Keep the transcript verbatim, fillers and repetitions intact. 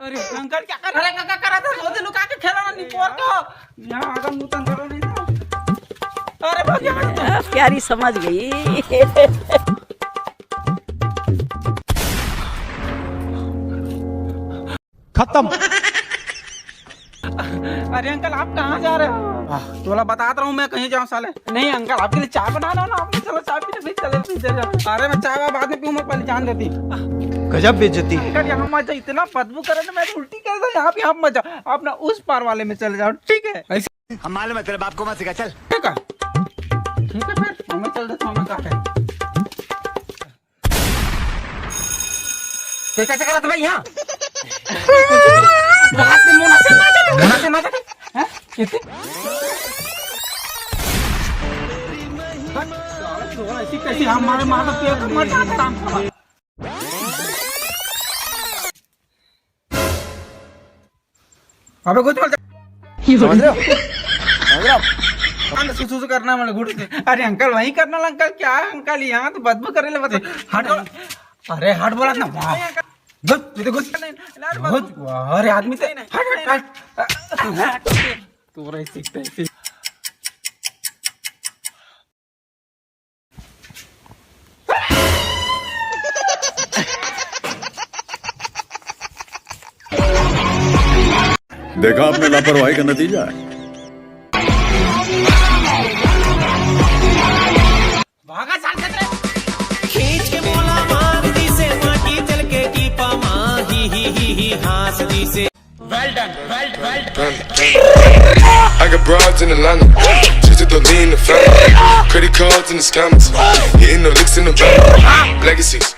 अरे अंकल, क्या कर रहे हैं? क्या कर रहा था? सोचे लुका के खेला ना, निपोर को। यहाँ आगम नूतन करो नहीं था। अरे भाग यहाँ से। प्यारी समझ गई। खत्म। अरे अंकल, आप कहाँ जा रहे हो? आह, तोला बतात रहा हूँ मैं, कहीं जाओ साले। नहीं अंकल, आपके लिए चाय बना रहा हूँ ना, आपने चलो चाय पीने, फिर चले, फिर चले जाओ। अरे मैं चाय वाय बाद में पीऊँ, मैं पहले जान देती। गजब बेइज्जती। अंकल, यहाँ मत जाओ, इतना बदबू करे ना, मैं तो उल्टी कर दूँ। यहाँ पे आप मत जाओ, आप ना उस पार वाले में चले जाओ, ठीक है? ऐसे हम मालूम है तेरे बाप को मत सिखा, चल। ठीक है, ठीक है, फिर मैं चल देता हूँ, मैं कहा है। ये कैसे करत भाई यहाँ? हाथ में मोना से मार दे, मोना से मार दे। हैं? कैसे? ऐसी कैसी हम मारे, मार दो, तेरा तो मर जाता आराम से। अबे कुछ मत समझ रहे हो? समझ रहे हो? अंदर सुसु करना, मैंने घुट से। अरे अंकल, वही करना अंकल। क्या है अंकल, यहाँ तो बदबू करे ले बस। हट। अरे हट बोला ना, वाह। घुस, तू तो घुस। घुस। अरे आदमी से हट, हट, हट। तू रही सीखते हैं। देखा आपने लापरवाही का नतीजा है। भागा साल खतरे। खींच के मोला मार दिसे, माटी चल के टीपा मा ही ही ही ही हाँस दिसे। I got broads in Atlanta. Just to lean the family. Credit cards and the scammers. Hitting the licks in the van. Legacies.